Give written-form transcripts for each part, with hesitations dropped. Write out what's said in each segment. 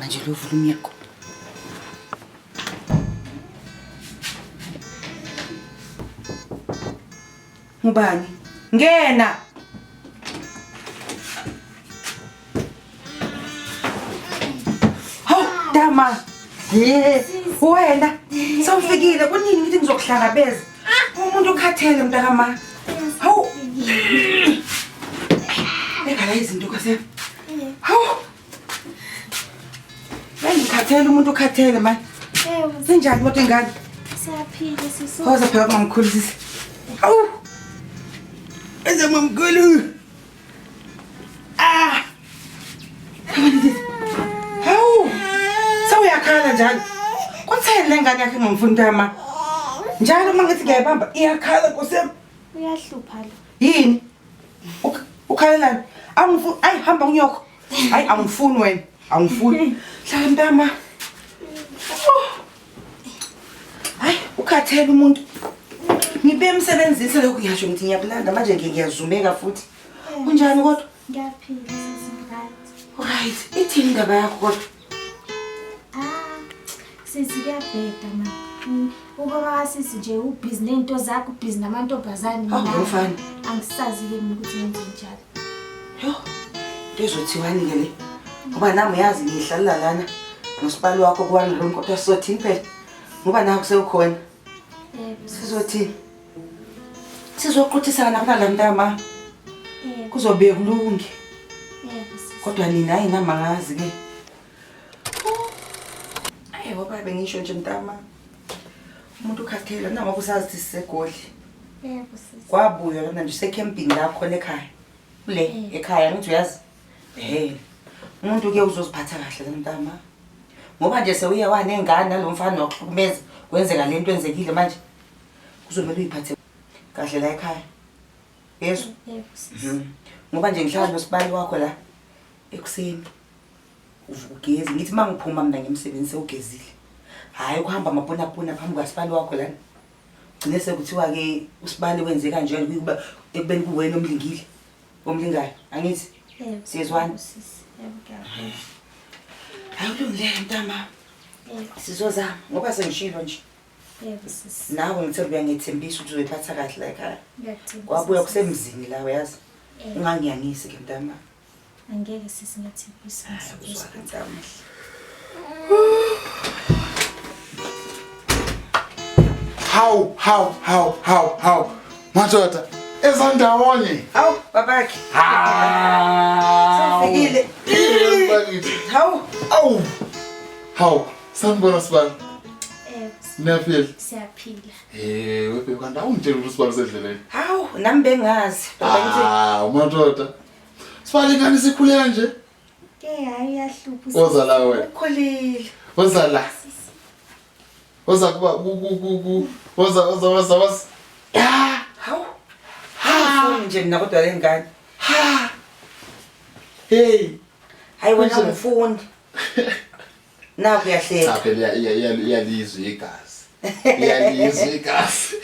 manje liyovula umnyango. Ngubani? Ngena. Hawu, Dama. Ye, wena sewufikile kunini ngithi ngizokuhlangabeza. Umuntu ukhathele mntakama. Hawu. Beka la izinto kwase. Hawu. Bengikhathele umuntu ukhathele manje. Sinjani kodwa ingane? Siyaphila sisi. Hoza phela kumamkhulu sisi. Hawu. Eze mamkhulu. Ah. Hawu. Sewuyakhala njalo. Kutheni le ngane yakhe ingangifuni ntama? Njalo uma ngithi ngiyayibamba iyakhala Nkosi yami. Uyahlupha lo. Yini? Ukhalelani? Angifuni, ayi hamba kunyoko. Hayi angifuni wena. Angifuni. Hlala mntama. Hayi ukhathele umuntu. Ngibe emsebenzini selokhu ngiyasho ngithi ngiyakulanda manje ngiye ngiyazumeka futhi. Kunjani kodwa? Ngiyaphila sisi right. Right. Ithini indaba yakho kodwa? Ah, sisi kuyabheda ma. Ubaba kasisi nje ubhizi ney'nto zakhe ubhizi namantombazane. Hawu lo mfana. Angisazi-ke mina ukuthi ngenze njalo. Yho, into ezothiwani-ke le? Ngoba nami uyazi ngiyihlalela lana nosibali wakho ku-one room kodwa sizothini phela? Ngoba nakho sewukhona. Yebo. Sizothini? Sizoquthisana kunala mntama. Yebo. Kuzobe kulunge. Yebo sisi. Kodwa nina hayi nami angazi-ke. Ayi ngoba bengisho nje mntama. Umuntu ukhathele noma kusazi ukuthi sisegoli. Yebo sisi. Kwabuya lana nje usecamping la khona ekhaya. Kule ekhaya ngithi uyazi. Ehhe. Umuntu ke uzoziphatha kahle la mntama. Ngoba nje sewuye wanengane nalomfana wakuhlukumeza kwenzeka lento enzekile manje. Kuzomela uyiphathe kahle la ekhaya. Yezwa? Yebo sisi. Ngoba nje ngihlala nosibali wakho la ekuseni. Uvuka ugeze ngithi uma ngiphuma mina ngemsebenzi sewugezile. Hhayi ukuhamba amaponapona phambi kwasibali wakho lana. Gcine sekuthiwa-ke usibali wenze kanjalo kuba ekubeni kuwena omlingile omlingayo angithi Yebo. Siyezwana? Yebo sisi. Yebo ngiyakuzwa. Hayi kulungile mntama Yebo. sizozama ngoba sengishilo nje Yebo sisi. nawe ngithemba uyangethembisa ukuthi uzoyiphatha kahle la ekhaya. Ngiyakuthembisa. Kwabuya sisi. kusemzini la uyazi. Yebo. Ungangiyangisi ke mntama. Angeke sisi ngiyathembisa. Uzwake mntama. Hawu, hawu, hawu, hawu, hawu. Madoda, ezandawonye. Hawu babakhe. Hawu. Sewufikile. Yebo bakithi. Hawu. Awu. Hawu, sanibona sibali. Yebo. Niyaphila? Siyaphila. Eh, webhe kanti awungitshela ukuthi usibali usendleleni. Hawu nami bengazi. Baba ngithi Ah, madoda. Sibali ingane isikhule kanje. Ke hayi uyahlupha. Woza la wena. ukhulile. Woza la. Woza kuba ku ku ku ku. Woza woza woza woza. Ya. Hawu. Hawu nje mina kodwa le ngane. Ha. Hey. Hayi wena Kunjani? ungifuni. Naku Cha uyahleka. phela iyalizwa igazi. Iyalizwa igazi.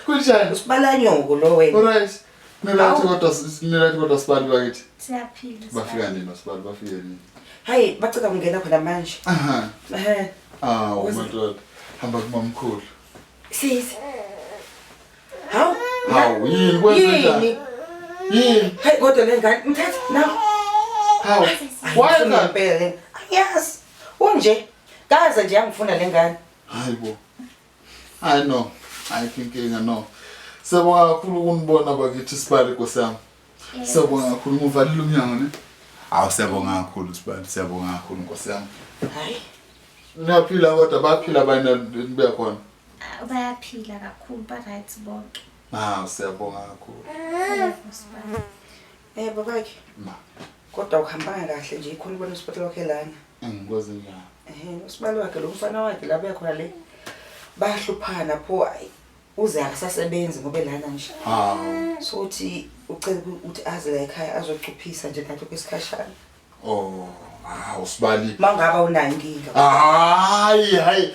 Kunjani? Usibalanyoko lo wena. Alright. Nilathi kodwa nilathi kodwa sibali bakithi. Siyaphila. Bafika nini sibali bafike nini? Hayi bacela kungena khona manje. Aha. Ehhe. Awu Woza. madoda. Hamba kumamkhulu. Sisi. Hawu. Hawu yini kwenze njani? Yini? Yini? Hayi kodwa le ngane mthathe naku. Hawu. Why Why ngempela le? Angiyazi. Unje. Kaze nje yangifuna le ngane. Hayi bo. Hayi no. Ayikho inkinga no. Siyabonga kakhulu ukunibona bakithi sibali Nkosi yami. Siyabonga kakhulu nguvalile umnyango ne. Hawu siyabonga kakhulu sibali siyabonga kakhulu Nkosi yami. Hayi. Niyaphila kodwa baphila abanye nibuya khona. Ah, Bayaphila kakhulu ba right bonke. Hawu siyabonga kakhulu. Yebo sibali. Eh babakhe. Ma, Kodwa ukuhambanga kahle nje ikhona ubona usibali wakhe lana. engikwazi njani. Ehhe usibali wakhe lo mfana wakhe la buya khona le. Bayahluphana pho ayi uze akasasebenzi ngoba elana nje. Hawu. So uthi ucela ukuthi aze la ekhaya azocuphisa nje nathi kwesikhashana. Oh, hawu sibali. Mangaba unayo inkinga. Hayi hayi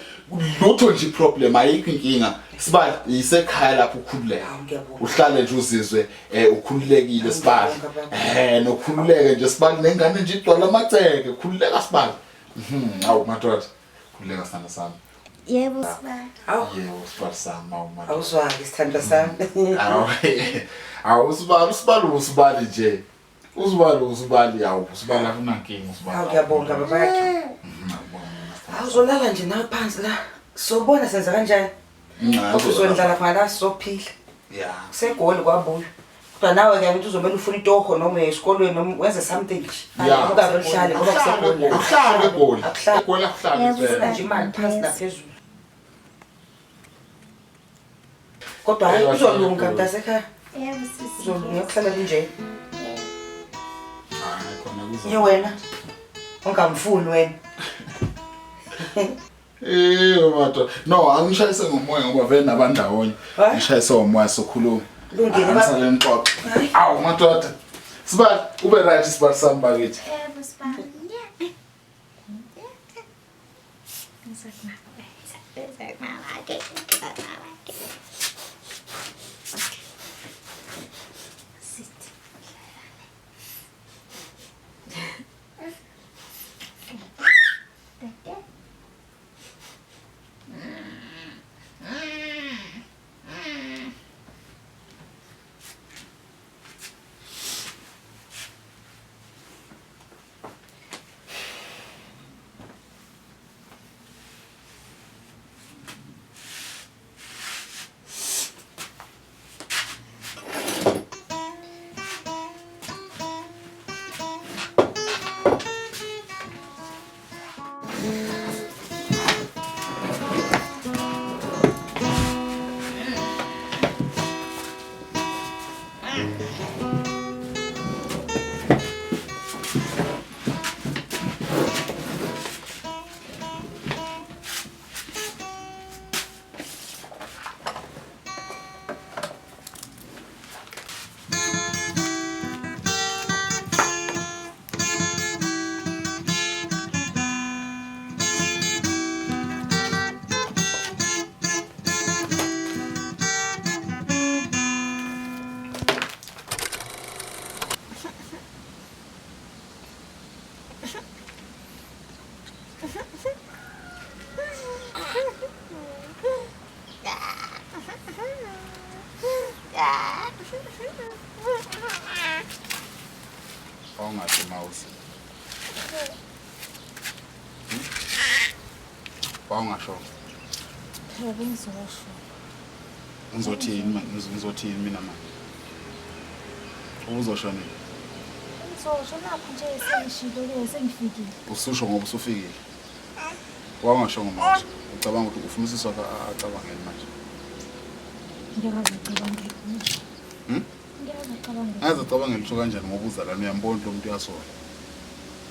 lutho nje problem ayikho inkinga. Sibali isekhaya lapho ukhululeka. Hawu ngiyabonga. Uhlale nje uzizwe eh ukhululekile sibali. Ngiyabonga, baba. Eh nokhululeke nje sibali nengane nje igcwala amaceke khululeka sibali. Awu madoda. Khululeka sithando sami. Yebo sibali. Awu. Yebo sibali sami awu madoda. Awuzwake sithandwa sami. Awu. Awu usibali usibali usibali nje. Usibali usibali awu usibali akunankinga usibali. Awu ngiyabonga babakhe. Awuzolala nje nawe phansi la. Sobona senza kanjani? Kodwa uzondlala khona la sizophila. Yeah. Kusegoli kwabuya. Kodwa nawe ke ngithi uzomela ufuna itoho noma uye esikolweni noma wenze something nje. Yeah. Ungabe uhlale ngoba kusegoli. Akuhlale egoli. Akuhlali. Egoli akuhlali Yebo, impela. Nje imali phansi naphezulu. Kodwa hayi kuzolunga mntasekhaya. Yebo sisi. Kuzolunga kuhlala kunje. Hayi khona kuzo. Ye wena. Ungamfuni wena. Eh madoda. No, angishayise ngomoya ngoba vele nabandawonye. Hayi. Ngishayise ngomoya sokhuluma. Lungile, ba- Angisale nixoxe. Hayi. Awu madoda. Sibali ube right sibali sami bakithi. Yebo sibali. Sit. Wawungathi mouse. Wawungasho. Phela bengizosho. Ngizothini manje? Ngizothini mina manje? Uzosho nini? Ngizosho nakho nje sengishilo ke sengifikile. Ususho ngoba usufikile. Wawungasho ngoba ucabanga ukuthi ufuna usisi wakho acabangeni manje. Ngiyakaze ucabange. Ngiyakaze ucabange. Ngaze ucabange lutho kanjani ngoba uzalwane uyambona lo muntu uyasola.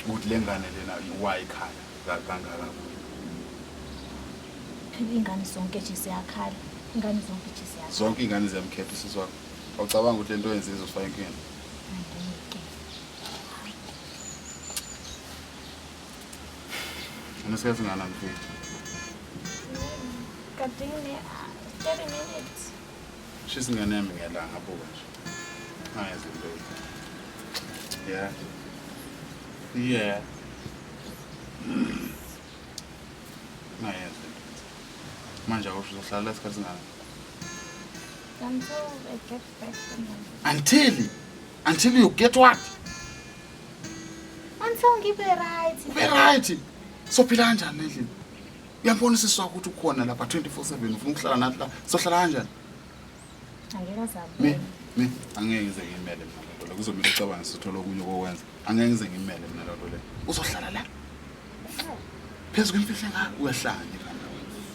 Ukuthi le ngane lena why ikhala kangaka kuye. Phela ingane zonke nje ziyakhala. Ingane zonke nje ziyakhala. Zonke ingane ziyamkhetha usisi wakho. Awucabanga ukuthi lento oyenze izosifaka enkingeni? Angeke. Unesikhathi singakanani ufike? Kade ngine 30 minutes. Shisa ingane yami ngelanga buka nje. Ngayenza into. Yeah. Yeah. Ngayenza into. Manje awusho uzohlala isikhathi singakanani? Until I get back from my Until you get what? Until ngibe right. Ube right. Sophila kanjani endlini? Uyambona usisi wakho ukuthi ukhona lapha 24/7 ufuna ukuhlala nathi la. Sohlala kanjani? Angeke azabona. Mi angeke ngize ngimele mina lento le. Kuzomela ucabange sithole okunye okwenza. Angeke ngize ngimele mina lento le. Uzohlala la. Phezu kwemfihlo engaka uyahlanya ikhanda.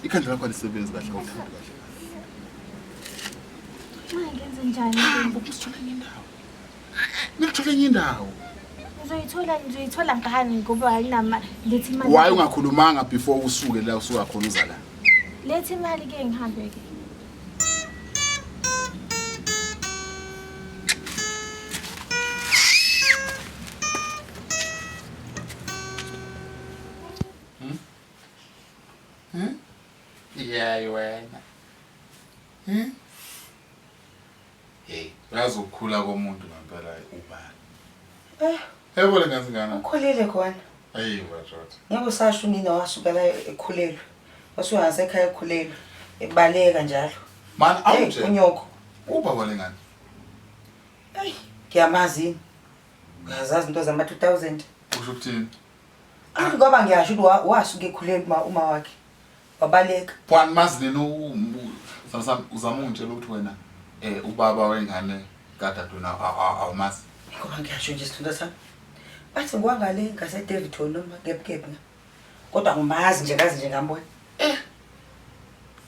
Ikhanda lakho alisebenzi kahle awufundi kahle. Manje ngenze njani? Hamba usithole enye indawo. Ngithole enye indawo. Ngizoyithola ngani ngoba ayinama lethi imali. Why ungakhulumanga before usuke la usuka khona uza la? Lethi imali ke ngihambe ke. Yeah, wena. Hey, uyazi ukukhula komuntu ngempela ubani? Yebo le ngane ngana. Ukhulile khona. Ayi madoda. Ngeke usasho unina wasuka la ekhulelwe. Wasuka ngasekhaya ekhulelwe. Ebaleka njalo. Man Hey, awunje. unyoko. Ubaba lengane. Ayi, ngiyamazi yini? Uyazazi into zama 2000. Usho ukuthini? Angithi ngoba ngiyasho ukuthi wasuka ekhulelwe uma wakhe. Wabaleka. Pwani mazi nini sami uzama ungitshela ukuthi wena ubaba wengane kadadewenu awumazi. Ngoba ngiyasho nje sithundo sami. Bathi ngwangale ngase Daveyton noma Gap na. Kodwa ngumazi nje kazi nje ngambona.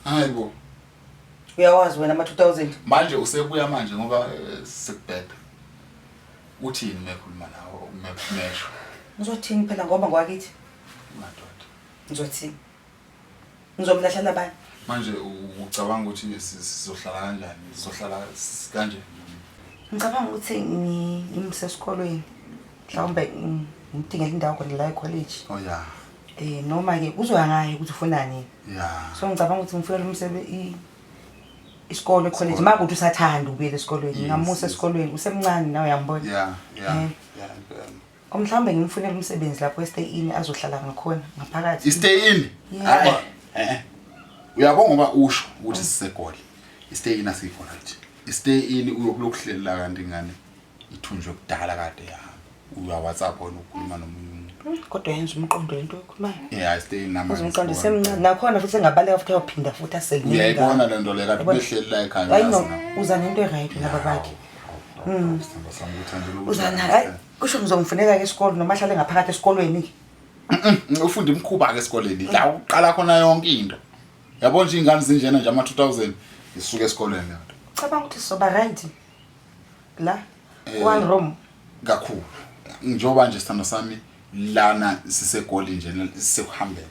Hayibo. Uyawazi wena ama 2000. Manje usebuya manje ngoba sekubheda. Uthini mekhuluma nawe mesho? Ngizothini phela ngoba ngwakithi? Madoda. Ngizothini? Ngizomlahlela abanye. Manje ucabanga ukuthi sizohlala kanjani? Sizohlala kanje? Ngicabanga ukuthi ngimse esikolweni. Mhlawumbe ngidingele indawo khona la e-college. Oh yeah. Noma ke kuzoya ngaye ukuthi ufunani. Yeah. So ngicabanga ukuthi ngifunela umsebenzi isikole e-college. Makuthi usathanda ukubuyela esikolweni, ngingamusa esikolweni, usemncane nawe uyambona. Yeah, yeah. Yeah. Mhlawumbe ngimfunele umsebenzi lapho e-stay in azohlala ngakhona ngaphakathi. I-stay in? Yeah. Uyabonga ngoba usho ukuthi siseGoli. I-stay in asikho right. I-stay in uyokuhlelela kanti ingane ithunjwe kudala kade ya. Uya WhatsApp wena ukhuluma nomunye umuntu. Kodwa yenza umqondo lento okhulumayo. Yeah, i-stay in namanje. Yenza umqondo semncane nakhona futhi engabaleka futhi ayophinda futhi asele. Uyayibona lento le kade behleli la ekhaya. Hayi no, uza nento e-right laba bakhe. Uza naye. Kusho ngizomfunela ke isikole noma ahlale ngaphakathi esikolweni ke. Ufunda imkhuba ke esikoleni. La uqala khona yonke into. Yabona nje ingane zinjena nje ama 2000 isuka esikoleni le nto. Cabanga ukuthi soba right. La one room kakhulu. Njengoba nje sithando sami lana siseGoli nje sisekuhambeni.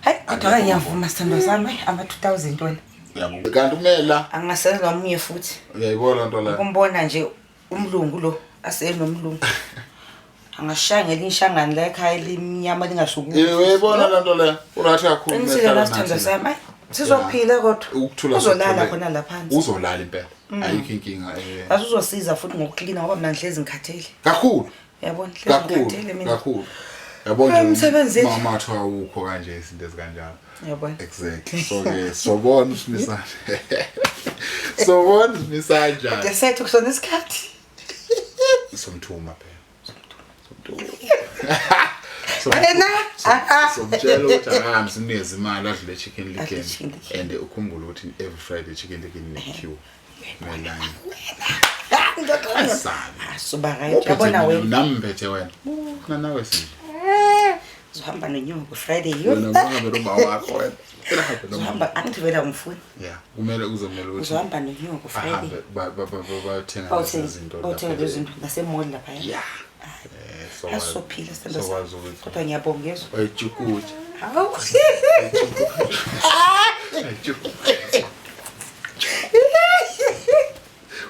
Hayi kodwa ngiyavuma sithando sami ama 2000 wena. Uyabo. Kanti kumela angasenza omunye futhi. Uyayibona into la. Ukumbona nje umlungu lo asenomlungu. Angashaya ngelinye ishangane la ekhaya elimnyama lingashukumi. Uyayibona le nto le. Urathi kakhulu. Qinisile la sithando sami. Hayi sizophila kodwa. Ukuthula uzolala khona la phansi. Uzolala impela. Ayikho inkinga. Azuzosiza futhi ngokuklina ngoba mina ngihlezi ngikhathele. Kakhulu. Uyabona ngihlezi ngikhathele mina. Kakhulu. Yabona nje mama wathi awukho kanje izinto ezikanjalo. Uyabona. Exactly. So ke sobona usimisana. Sobona usimisana njani. Desethu kusona isikhathi. Somthuma phela. Somthuma. Wena somtshela ukuthi akahambi simnikeze imali adlule Chicken Licken and ukhumbule ukuthi every Friday Chicken Licken ine queue. Melani. Suba right. Yabona wena. Nami ngiphethe wena. Na nawe sinje. Uzohamba nonyoko Friday yo. Wena uhambe noma wakho wena. Uzohamba angithi vele angifuni. Yeah, kumele uzomela ukuthi uzohamba nonyoko Friday. Bayothenga izinto lapha. Bayothenga izinto ngasemall lapha. Yeah. Asophila sithando sami. Kodwa ngiyabonga yezwa. Bayichukutsha. Hawu. Bayichukutsha.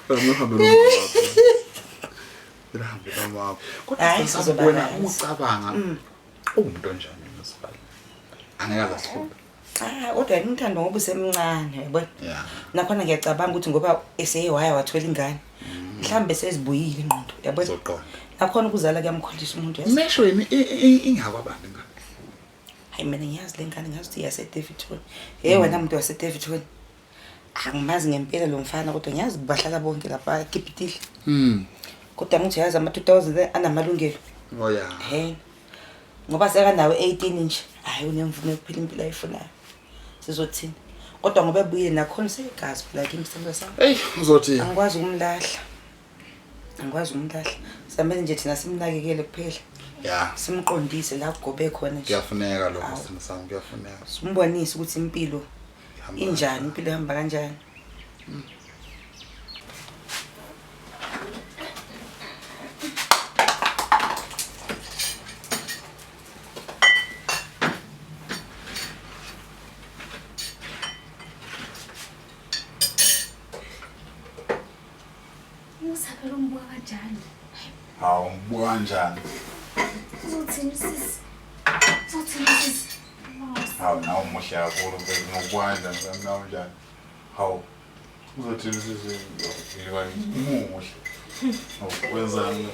Uhambe noma wakho. Uhambe noma wakho. Kodwa wena ucabanga umuntu onjani nosibali? Angeke azihluphe. Ah, kodwa yena umthando ngoba usemncane, uyabona? Yeah. Nakhona ngiyacabanga ukuthi ngoba eseye waya wathola ingane. Mhlambe sezibuyile ingqondo, uyabona? Uzoqonda. Nakhona ukuzala kuyamkhohlisa umuntu yazi. Mesho yini ingakwabantu ingane. Hayi mina ngiyazi le ngane ngazi ukuthi yase Daveyton. Hey wena muntu wase Daveyton. Angimazi ngempela lo mfana kodwa ngiyazi bahlala bonke lapha eKipitile. Kodwa ngithi yazi ama 2000 anamalungelo. Oh yeah. He. Ngoba sekanawo 18 nje. Hayi unemvume yokuphila impilo ayifunayo. Sizothini? Kodwa ngoba ebuye nakhona segazi phela kimi sithando sami. Hey, uzothini? Angikwazi ukumlahla. Angikwazi ukumlahla. Samele nje thina simnakekele kuphela. Yeah. Simqondise la kugobe khona nje. Kuyafuneka lokho sithando sami, kuyafuneka. Simbonise ukuthi impilo injani, impilo ihamba kanjani. Usabela umbuka kanjani? Hawu, umbuka kanjani? Uzothini sisi? Uzothini sisi? Hawu, nawe umuhle kakhulu mfethu, ngokuba kanjani nawe njani? Hawu. Uzothini sisi? Ngiba umuhle. Hawu, wenzani?